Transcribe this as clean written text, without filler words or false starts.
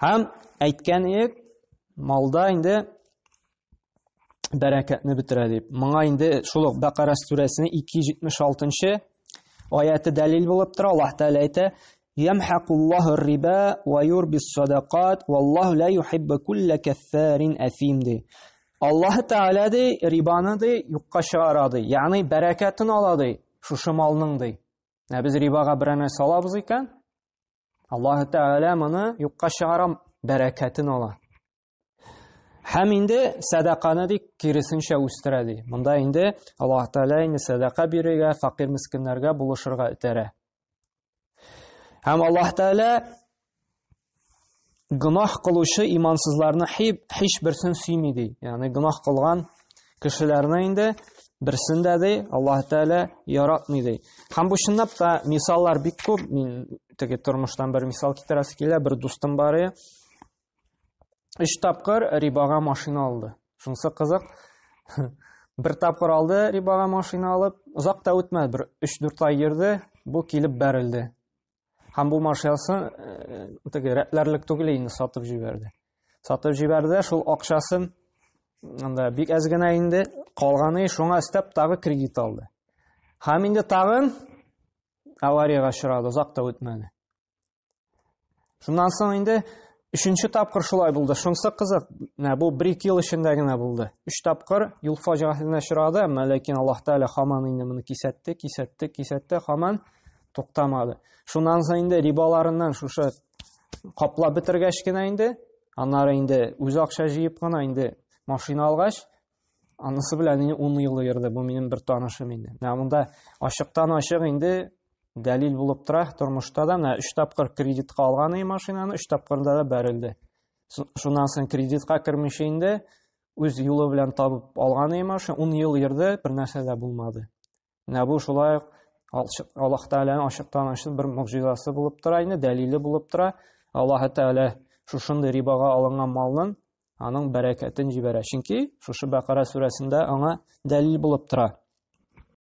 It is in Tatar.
Һәм әйткән идек, малда инде бәрәкәтне бетерә дип. Моңа инде шул ук Бәкара сүрәсенең 276-нчы аяты дәлил булып тора. Аллаһ Тәгалә әйтә: "Ямхакуллаһу риба ва юрбис садакат, валлаһу ла юхиббу кулла каффарин афим" ди. Аллаһ Тәгалә ди, рибаны ди юкка чыгара ди. Ягъни бәрәкәтен ала ди, шушы малның ди. Ә без рибага берәр нәрсә алабыз икән, Аллаһ Тәгалә моны юкка чыгара, бәрәкәтен ала. Һәм инде сәдаканы ди киресенчә үстерә ди. Монда инде Аллаһ Тәгалә инде сәдака бирергә, фәкыйрь мескеннәргә булышырга этәрә. Һәм Аллаһ Тәгалә гөнаһ кылучы имансызларны һич берсен сөйми ди. Ягъни гөнаһ кылган кешеләрне инде берсен дә ди Аллаһ Тәгалә яратмый ди. Һәм бу чынлап та мисаллар бик күп. Мин теге тормыштан бер мисал китерәсе килә. Бер дустым бар иде. Өч тапкыр рибага машина алды. Шунысы кызык. Бер тапкыр алды рибага машина алып, озак та үтмәде, бер 3-4 ай йөрде, бу килеп бәрелде. Һәм бу машинасын э, теге рәтләрлек түгел инде сатып җибәрде. Сатып җибәрде, шул акчасын анда бик әз генә инде калганы шуңа өстәп тагы кредит алды. Һәм инде тагын авариягә очрады, озак та үтмәде. Шуннан соң инде өченче тапкыр шулай булды. Шунысы кызык, менә бу бер-ике ел эчендә генә булды. Өч тапкыр юл фаҗигасенә очрады, әмма ләкин Аллаһ Тәгалә һаман инде моны кисәтте, кисәтте, кисәтте, һаман туктамады. Шуннан соң инде рибаларыннан шушы каплап бетергәч кенә инде, аннары инде үзе акча җыеп кына инде машина алгач, анысы белән инде 10 ел йөрде. Бу минем бер танышым инде. Менә монда ачыктан-ачык инде дәлил булып тора тормышта да. Менә 3 тапкыр кредитка алган и машинаны, 3 тапкырда да бәрелде. Шуннан соң кредитка кермичә инде үз юлы белән табып алган и машина, 10 ел йөрде, бер нәрсә дә булмады. Менә бу шулай ук Аллаһ Тәгаләнең ачыктан-ачык бер могҗизасы булып тора инде, дәлиле булып тора. Аллаһ Тәгалә шушындый рибага алынган малның аның бәрәкәтен җибәрә. Чөнки шушы Бәкара сүрәсендә аңа дәлил булып тора.